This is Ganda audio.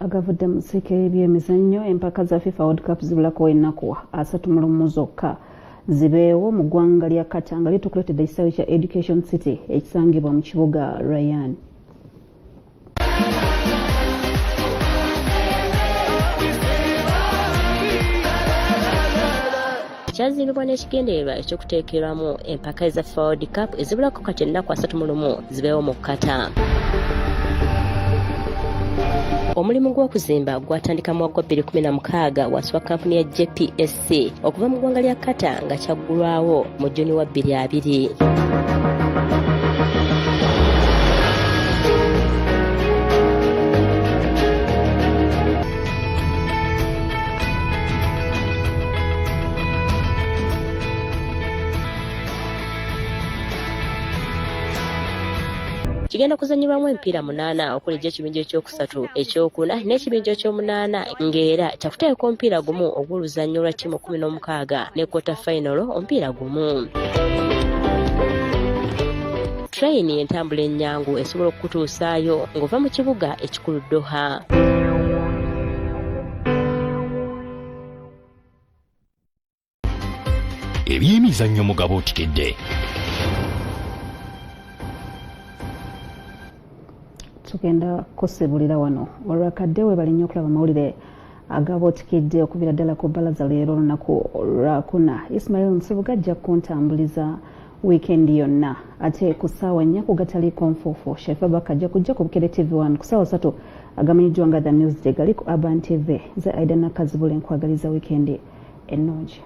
Agavudde mu nsiike y'ebyemizannyo, empaka za FIFA World Cup zibulako ennaku 31 zokka zibeewo mu ggwanga lya Qatar, nga litukuleetedde ekisaawe kya Education City ekisangibwa mu kibuga Rayyan. Kyazimbibwa n'ekigendererwa eky'okuteekerwamu empaka eza FIFA World Cup ezibulako kati ennaku 31 zibeewo mu Qatar. Omulimu gw'okuzimba gwatandika mu gwa 2016 wansi wa kampuni ya JPSC okuva mu ggwanga lya Qatar, nga kyaggulwawo mu Juni wa 2020. Kigenda kuzannyibwamu emipiira munaana okuli egy'ekibinja ekyokusatu, ekyokuna n'ekibinja ekyomunaana, ng'era kyakuteeka omupiira gumu ogw'oluzannya olwa ttiimu 16 ne quarter final omupiira gumu. Train entambula ennyangu esobola okukutuusaayo ng'ova mu kibuga ekikulu Doha. Ebyemizannyo mugabo otikedde. Tugenda kusibulira wano olwakadde. Webale nnyo okulaba amawulire agabootikidde okubira ddala ku bbalaza leero olunaku lwakuna. Ismail Nsubuga ajja kuntambuliza wiikendi yonna, ate ku ssaawa 4 ku gataliiko nfuufu Shaifa Baka ajja kujja ku Bukedde TV 1. Ku ssaawa 3 agamanyiddwa nga The News Day gali ku Urban TV. Nze Aida Nakazibule, nkwagaliza wiikendi ennungi.